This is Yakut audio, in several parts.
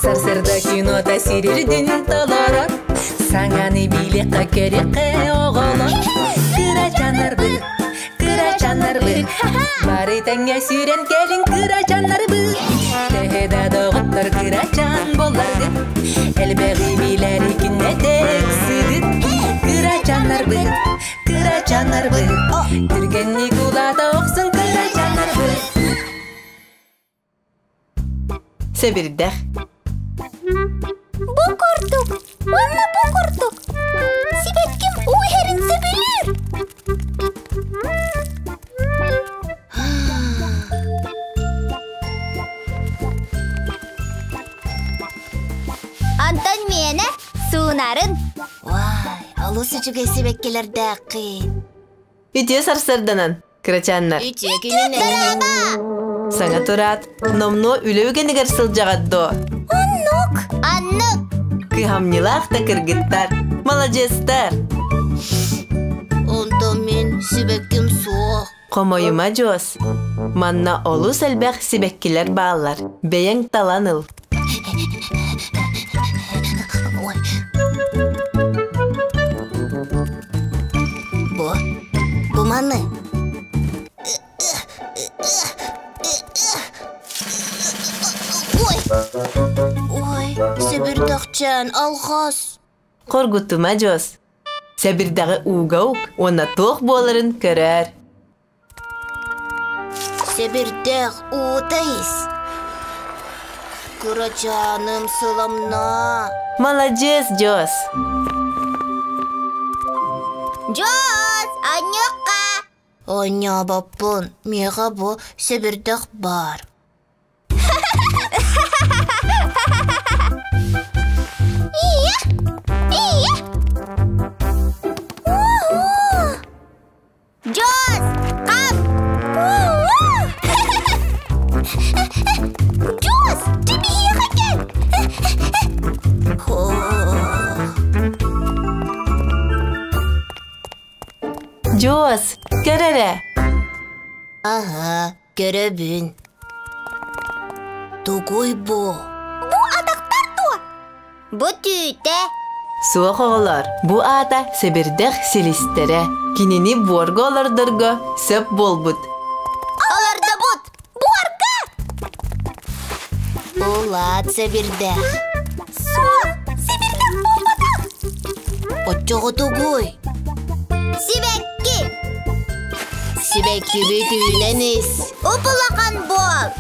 Сарсыарда кинота сирирдин толорор, Саҥаны билиэххэ көрүөххэ оҕолор. Кырачаннарбыт, кырачаннарбыт, Бары тэҥҥэ сүүрэн кэлиҥ кырачаннарбыт. Төһө да доҕоттор кырачан буолларгыт, Элбэҕи билэри күннэтэ ыксыгыт. Кырачаннарбыт, кырачаннарбыт, Түргэнник улаата охсун кырачаннарбыт. Сэбирдэх. Бу курдук, уонна бу курдук. Сибэкким уу иһэрин сөбүлүүр. Антон миэнэ суунарын. Вай, олус үчүгэй сибэккилэрдээххин. Үтүө сарсыарданан, кырачааннар. Үтүө күнүнэн. Саҥа тураат, номнуо үлэ үгэнигэр сылдьаҕыт дуо? Оннук. Аннык. Кыһамньылаах да кыргыттар, маладьыастар. Онтон мин сибэкким суох. Хомойума дьуос. Манна олус элбэх сибэккилэр бааллар. Бэйэҥ талан ыл. Ой. Бу, бу маны. Ой, ой, сэбирдэхчээн алҕас. Хоргутума дьуос. Сэбирдэҕи ууга ук уонна туох буоларын көрөөр. Сэбирдэх уута ис. Кырачааным сыламна. Маладьыас, Дьуос! Дьуос, анньыахха! Оонньообоппун, миэхэ бу сэбирдэх баар. Ийэ! Ийэ! Дьуос! Хам! Дьуос! Чэбиһиэхэ кэл! Дьуос, көр эрэ! Аһа, көрөбүн. Тугуй бу? Бу атахтар дуо? Бу түүтэ. Суох оҕолор, бу аата сэбирдэх силистэрэ. Кинини буорга олордорго сөп буолбут. Олордобут! Буорга! Улаат сэбирдэх. Суох, сэбирдэх буолбатах! Оччоҕо тугуй? Сибэкки! Сибэккибит үүнэн ис. Уп-улахан буол!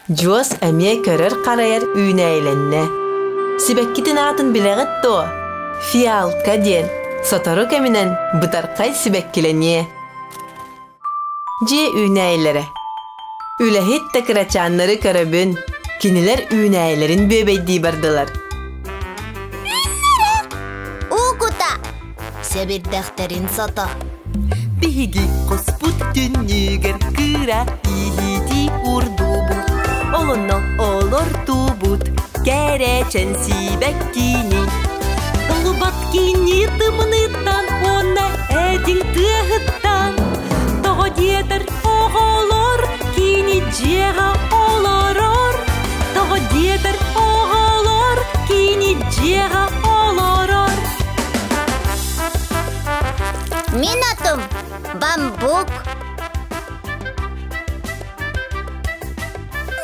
Дьуос эмиэ көрөр-харайар үүнээйилэннэ. Сибэккитин аатын билэҕит дуо? Фиалка диэн. Сотору кэминэн бытархай сибэккилэниэ. Дьиэ үүнээйилэрэ. Үлэһит да кырачааннары көрөбүн. Кинилэр үүнээйилэрин бүөбэйдии бардылар. Үүннэрэ! Уу кута! Сэбирдэхтэрин сото. Биһиги хоспут түннүгэр кыра иһити урдубут, олонно олортубут, кэрэчэн сибэккини. Толубат кини тымныттан уонна этиҥ тыаһыттан, тоҕо диэтэр оҕолор кини дьиэҕэ олорор, тоҕо диэтэр оҕолор кини дьиэҕэ олорор. Мин атым бамбук.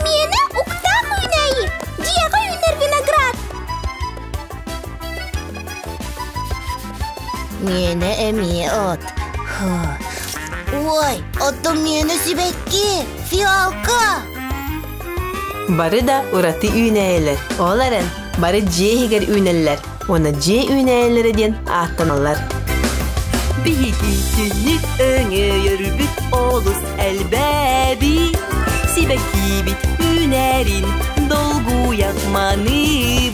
Миэнэ уктаах үүнээйи, дьиэҕэ үүнэр виноград. Миэнэ эмиэ от. Ой, оттон миэнэ сибэкки, фиалка. Бары да ураты үүнээйилэр. Ол эрэн, бары дьиэ иһигэр үүнэллэр уонна дьиэ үүнээйилэрэ диэн ааттаналлар. Биһиги түннүк өҥөйөрбүт олус элбээбит, сибэккибит үүнэрин долгуйах маныыбыт.